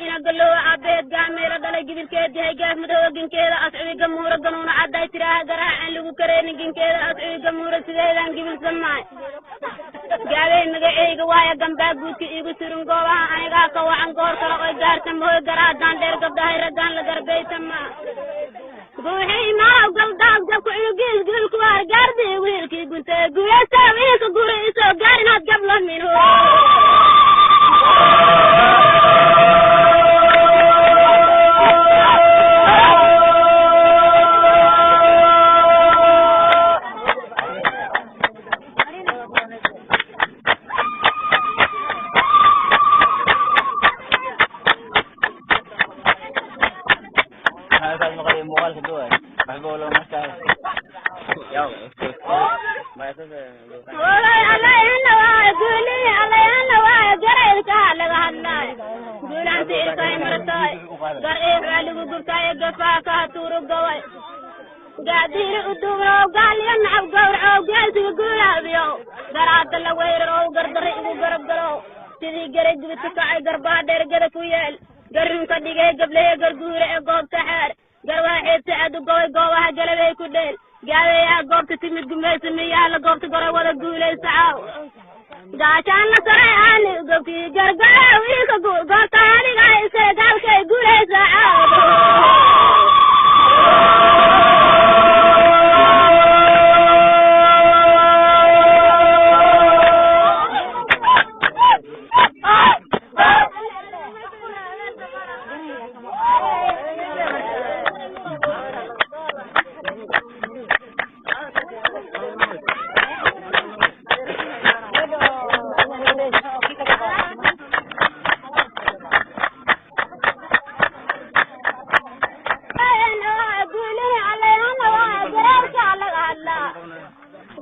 Ina galoowa aabeed gacmeela dhalay gibilkeed yahay gaaf madoowa ginkeeda ascubi gamuura ganuuna cadday tiraaha garaacan lagu kareenin ginkeeda ascubi gamuura sideedaan gibilsan mahay gaabey magaceyga waaya gambaa guudka iigu surun goobaha anigaa ka wacan goor kale oy gaarta mahoy garaadaan dheer gabdhahay raggaan la garbayta maa guuxii maalow galdaas gabka cunugiis gibilku waar gaardi wiilkii guntay guulaysaa wiilka guri isoo gaar inaad gabla minhu. Gaadiir uduubrow gaaliyo nacab gowracow geesiga guulaabiyow garaada la weerarow gardare igu garab galow sidii garay gubita kacay garbaha dheer gada ku yeel garrunka dhigay gablehe garguure ee goobta xeer garwaa xeebta adu gobay goobaha galabey ku dheel gaabeeyaa goobta timid gumaysa miyaa la goobta goray wada guulaysa caaw gaashaan la saray aani gobkii gargaraw iika guur goobta aniga iskale gaalkay guulaysa caaw.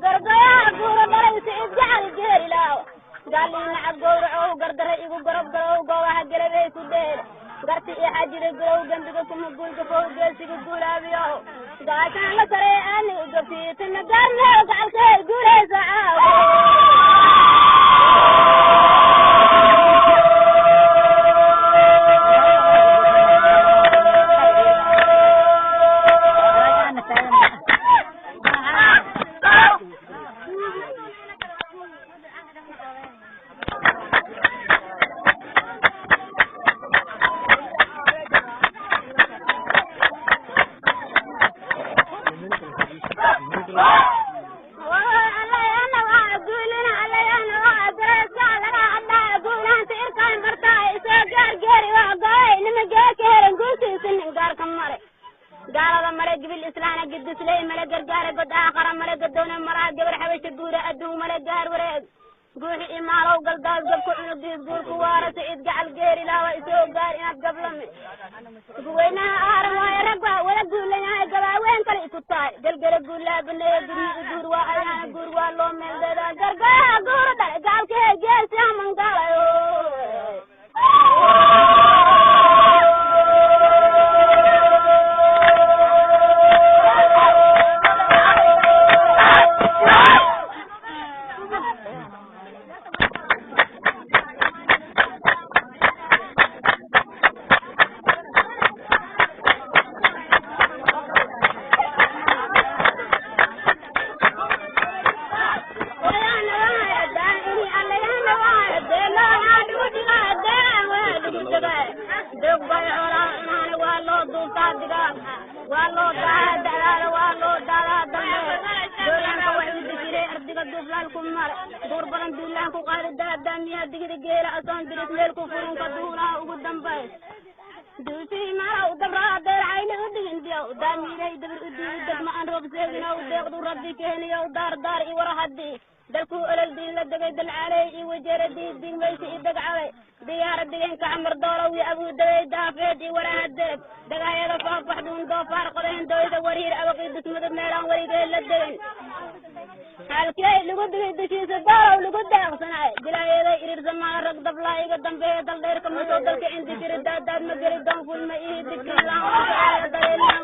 Gargayaha guura dhalay siciid gacal geerilaaw gaalin nacab gowracow gardare igu garab galow goobaha galabey ku dheel garti iyo xajida galow gambiga kuma guulgafow geesiga guulaabiyow gaashaan la sarey aani gabtii tina gaarneew gacalkay guulaysa caaw. Gaalada male gibil islaana gidisley male gargaara god aakhara male gadoona maraa gabar xabasha guura adduun male gaar wareeg guuxi imaalow galdaas gabka cunugiis guurku waara siciid gacal geeri laawa isoo gaar inaad gablami guweynaha aaran waaye rag waa wada guulanyahay gabaaween kale iku tahay galgala guulaa baneeya guryi u guur waa ayaana guur waa loo meeldeedaa gargaaraha guura dhale gaalkahee geesi haman gaalayo. Waa loo daahaa dalaala waa loo daalaa dambe doolaanka waxuu dijiray ardiga duuflaal ku mare duur badan duulaan ku qaada daadaamiyaa digida geela asoon diris meel ku furunka duulaha ugu dambays duusii maalow dabraa deercayni u dhigin diyow daamiilay dabir u diidu degma aan roob seeginow deeqdu rabbi keeniyow daar daar i wara haddii dalkuu olol diin la degay dalcaaley i wajeera diid digmaysi i degcabay diyaara digaynka camar doolow iyo abuudabey daafeed i waraha dereg dagaayada faafaxduun doofaar qodayn dooyda wariir abaqii dusmudub meelaan weligeed la degin halkey lagu digay dushiisa doolow lagu daaqsanaay dilaayaday irirsamaa rag dablaa iga dambeeya daldheerka masoo dalka indikiri daadaad ma geli doonful ma ihi dikilaan.